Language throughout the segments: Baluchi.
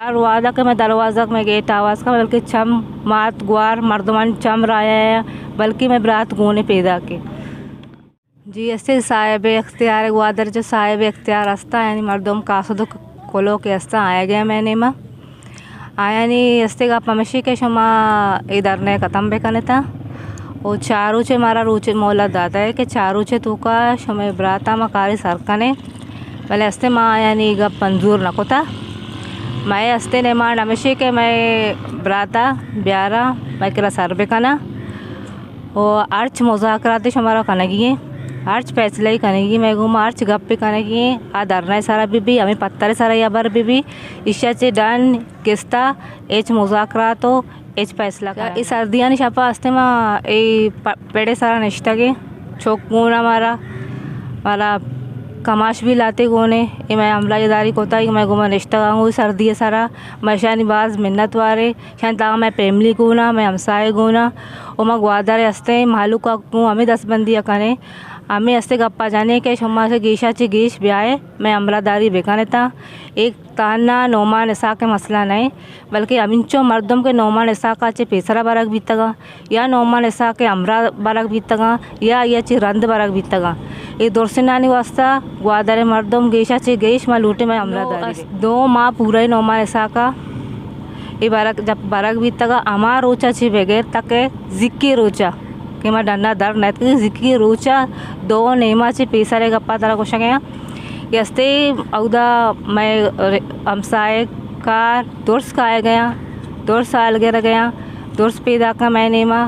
ہر وہدا کہ مئے دروازگ مئے گیٹ آواز کا، بلکہ چم مات گوار مردمانی چم رایا ہے، بلکہ مئے برات گونے پیدا کے۔ جی، استے صاحب اختیار گوادر جو صاحب اختیار ہستا، یعنی مردم قاصد و کلو کے ہستا، آئے گئے مئے نیما۔ آیانی استے گپ ہمشی کہ شما اے دھرنا ختم بکنتا۔ و چار روچے مارا روچے مہلت داتا ہے کہ چار روچے توکا شما براتا ما کاری سر کنے۔ بلے استے ما آیانی گپ منظور نہ کتا۔ مئے استے نیما ہمشی کہ مئے براتا بیارا مئے کرا سر بکنا۔ و ہرچ مذاکراتے شمارا کنگی ہیں، ہرچ فیصلہ ہی کنگی، مئے گوما ہرچ گپ کنگی ہیں، آ دھرنا سرا بی بی، ہمیں پتر سرا یا بر بی بی، ایشا چے ڈن گستا ہچ مذاکرات و ہچ فیصلہ کنگ۔ اے سردیانی شپا استے ما اے پ-، پڑے سرا نشتگے، چوک گونا مارا، مارا کماش بھی لاتے گونے، اے مئے حملہ داری کوتا، اے مئے گوما نشتگا ہوں سردی سرا، مئے شانی باز منت وارے۔ شان تاں مئے فیملی گونا، مئے ہمسائے گونا، و ما گوادر ہستیں مہلوک گوں ہمیں دستبندی کنیں، ہمیں ہستے گپا جنیں کہ شما سے گیشا چے گیش بیائے، مئے ہمراہ داری بکنتا۔ ایک تہنا نعمان اسحاق مسئلہ نہیں، بلکہ ہمینچو مردم کے نعمان اسحاق چے پیسرا برگ بیتگا، یا نعمان اسحاق ہمراہ برگ بیتگا، یا یا چے رند برگ بیتگا۔ اے درسنانی واسطہ گوادر مردم گیشا چے گیش ما لوٹے مئے ہمراہ داری۔ دو ماہ پورا نعمان اسحاقا اے برگ، جب برگ بیتگا، ہما روچا چے بغیر تک زکی روچا کہ ما ڈنا در نیتکگیں، زکی روچا دو نیما چے پیسرے گپا ترا گوشگیاں کہ استے اودا مئے ہمسائے کار درس کائے گیاں، درس آل گر گیاں، درس پیدا کا مئے نیما۔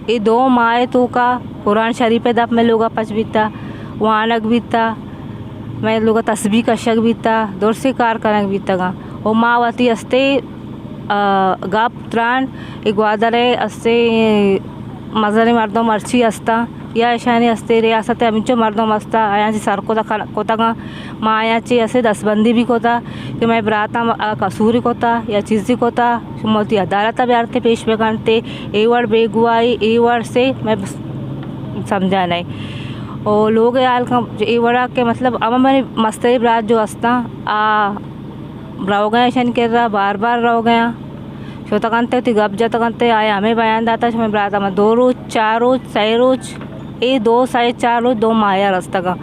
اے دو ماہ توکا قرآن شریف دپ مئے لوگا پچ بیتا، وانگ بیتا، مئے لوگا تسبیح کشگ بیتا، درسیں کار کنگ بیتگاں۔ و ما وتی استے، آ، گپ تران اے گوادر استے مزنیں مردم مرچی ہستاں یا اشانی استے ریاست ہمینچو مردم ہستاں، آیاں چے سر کتگاں۔ ما آیاں چے اسے دستبندی بھی کتا کہ مئے براتاں آ قصوری کتا یا چیزی کتا، شما وتی عدالت ء بیارتے پیش بکنتے، اے وڑ بیگواہی، اے وڑ سے مئے بس سمجھا نہیں۔ او لوگ حال کا اے وڑا کہ مطلب اما منی مستری برات جو ہستاں، آ روگا اشانی کرا بار بار روگا، شتگنتے وتی گپ جتگنتے، آیا ہمیں بیان داتا شمئے برات ہما دو روچ، چار روچ، سئے روچ، اے دو سئے چار روچ دو ماہیا رستگا۔